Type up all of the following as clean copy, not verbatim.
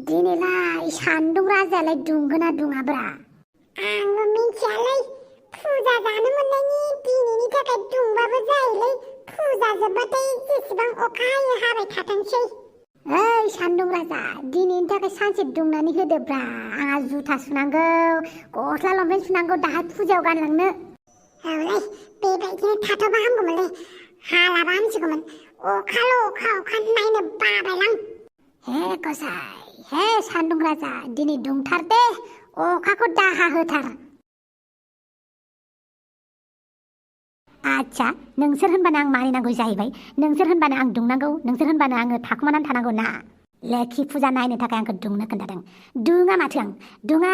दिनैलाय सान्दुं राजायालाय दुंगोना दुङाब्रा? आंबो मिथियालै फुजा जानो मोननायनि दिनैनि थाखाय दुंबाबो जायोलै फुजा जोबबाथाय जेसेबां अखा हायो हाबाय थाथोंसै। ओइ सान्दुं राजा दिनैनि थाखाय सानसे दुंनानै होदोब्रा आंहा जुथा सुनांगौ गस्ला लंपेन्ट सुनांगौ दाहाय फुजायाव गानलांनो। औलै बेबायदिनो थाथ'बा हामगौमोनलै हालाबा हामसिगौमोन अखाल' अखा नायनो बाबायलां। हे गसाइ हे सान्दुं राजा दिनै दुंथार दे अखाखौ दाहा होथार। आच्छा नोंसोर होनबानो आं मानिनांगौ जाहैबाय नोंसोर होनबानो आं दुंनांगौ नोंसोर होनबानो आङो थाखुमानानै थानांगौ ना लोखि फुजा नायनो थाखाय आंखौ दुंनो खोन्थादों दुङा माथो आं दुङा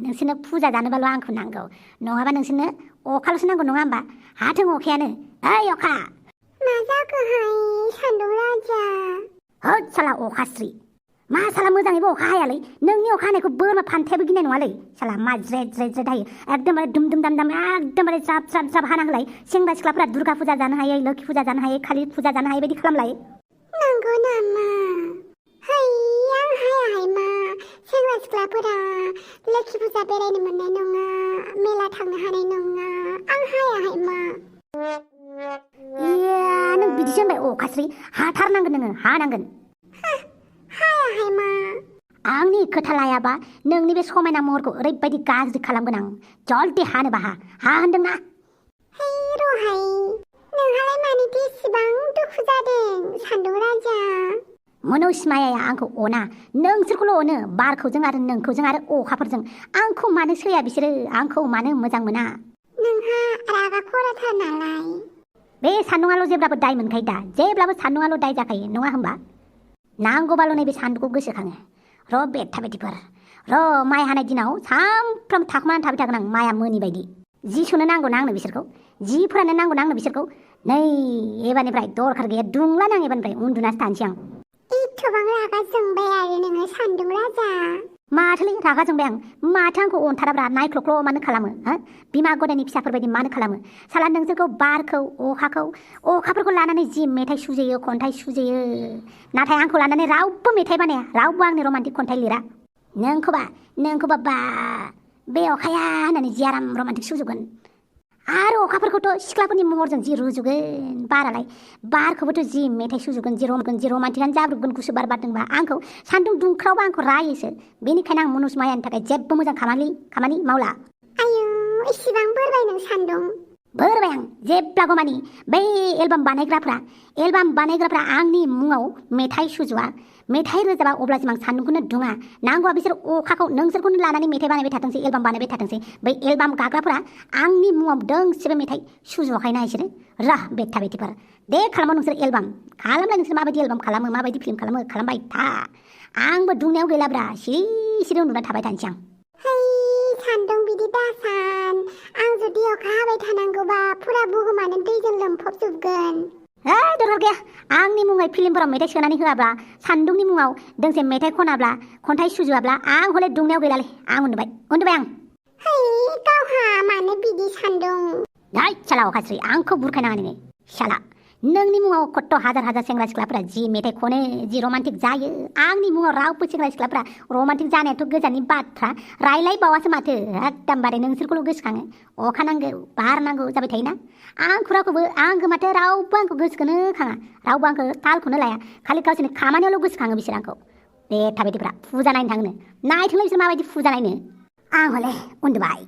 नोंसोरनो फुजा जानोबाल' आंखौ नांगौ नङाबा नोंसोरनो अखाल'सो नांगौ नङा होमबा हाथों अखायानो ओइ अखा मा जाखोहाय सान्दुं राजा होद साला अखास्रि मा साला मोजाङैबो अखा हायालै नोंनि अखा हानायखौ बोरमा फान्थायाबो गिनाय नङालै साला मा ज्रेद ज्रेद ज्रेद हायो एकदमबारे दुम दुम दाम दाम एकदमबारे ज्राब ज्राब ज्राब हाना होलाय सेंग्रा सिख्लाफोरा दुर्गा फुजा जानो हायो लोखि फुजा जानो हायो कालि फुजा जानो हायो बायदि खालामलाय। नंगौ नामा है आं हायाहाय मा सेंग्रा सिख्लाफोरा लोखि फुजा बेरायनो मोननाय नङा मेला थांनो हानाय नङा आं हायाहाय मा। इया नों बिदिसो होनबाय अखास्रि हाथारनांगोन नोङो हानांगोन। हायाहाय मा आंनि खोथा लायाबा नोंनि बे समायना महरखौ ओरैबायदि गाज्रि खालामगोन आं जल्दि हानोबा हा होनदोंना। है रहाय नोंहालाय मानिथो इसेबां दुखु जादों सान्दुं राजा? मनज मायाया आंखौ अना नोंसोरखौल' अनो बारखौजों आरो नोंखौजों आरो अखाफोरजों आंखौ मानो सैया बिसोरो आंखौ मानो मोजां मोना। नोंहा रागा खराथार नालाय। बे सान्दुङाल' जेब्लाबो दाय मोनखायो दा जेब्लाबो सान्दुङाल' दाय जाखायो नङा होमबा? नांगौबाल' नैबे सान्दुंखौ गोसोखाङो र' बेथा बेटिफोर र' माइ हानाय दिनाव सामफ्रामबो थाखुमानानै थाबाय थागोन आं माइआ मोनि बायदि जि सुनो नांगौना आंनो बिसोरखौ जि फोराननो नांगौना आंनो बिसोरखौ नै एबारनिफ्राय दरखार गैया दुंलानो आं एबारनिफ्राय उन्दुनासो थानोसै आं। एथबां रागा जोंबाय आरो नोङो सान्दुं राजा? माथोलै रागा जोंबाय आं माथो आंखौ अनथाराब्रा नायख्ल'ख्ल' मानो खालामो बिमा गदायनि फिसाफोरबायदि मानो खालामो साला नोंसोरखौ बारखौ अखाफोरखौ लानानै जि मेथाइ सुजुयो खन्थाइ सुजुयो नाथाय आंखौ लानानै रावबो मेथाइ बानाया रावबो आंनि रमान्टिक खन्थाइ लिरा नोंखौबा बा बे अखाया होननानै जि आराम रमान्टिक सुजुगोन आरो अखाफोरखौथ' सिख्लाफोरनि महरजों जि रुजुगोन बारखौबोथ' जि मेथाइ सुजुगोन जि रमान्टिकानो जाब्रुगोन गुसु बार बारदोंबा आंखौ सान्दुं दुंख्रावबा आंखौ रायोसो बेनिखायनो आं मनज मायानि थाखाय जेबो मोजां खामानि मावला। आयु इसिबां बोरबाय नों सान्दुं? बोरबाय आं जेब्लागो मानि बै एलबाम बानायग्राफ्रा आंनि मुङाव मेथाइ सुजुआ मेथाइ रोजाबा अब्लासिम आं सान्दुंखौनो दुङा नांगौबा बिसोर अखाखौ नोंसोरखौनो लानानै मेथाइ बानायबाय थाथोंसै एलबाम बानायबाय थाथोंसै बै एलबाम गाग्राफोरा आंनि मुङाव दोंसेबो मेथाइ सुजुवाखैना इसोरो र' बेथा बेटिफोर दे खालामो नोंसोर एलबाम खालामलाय नोंसोर माबायदि एलबाम खालामो माबायदि फिल्म खालामो खालामबाय था आंबो दुंनायाव गैलाब्रा सिरि उन्दुना थाबाय थानोसै आं। है सान्दुं बिदि दासान आं जुदि अखा हाबाय थानांगौबा फुरा बुहुमानो दैजों लोमफबजोबगोन। दरकार गैया आंनि मुङै फिल्मफोराव मेथाइ सोनानै होआब्ला सान्दुंनि मुङाव दोंसे मेथाइ खनाब्ला खन्थाइ सुजुआब्ला आं हले दुंनायाव गैलालै आं उन्दुबाय आं। है गावहा मानो बिदि सान्दुं? दाय साला अखास्रि आंखौ बुरखायनाङा नोङो साला नोंनि मुङाव खत्थ' हाजार सेंग्रा सिख्लाफोरा जि मेथाइ खनो जि रमान्टिक जायो आंनि मुङाव रावबो सेंग्रा सिख्लाफोरा रमान्टिक जानायाथ' गोजाननि बाथ्रा रायलायबावासो माथो एकदमबारे नोंसोरखौल' गोसोखाङो अखा नांगौ बार नांगौ जाबाय थायोना आंखौ माथो रावबो आंखौ गोसोखौनो खाङा रावबो आंखौ तालखौनो लाया खालि गावसोरनि खामानियावल' गोसोखाङो बिसोर आंखौ बे थाबायदिफ्रा फुजा नायनो थाङोनो नायथोंलाय बिसोर माबायदि फुजा नायनो आं हले उन्दुबाय।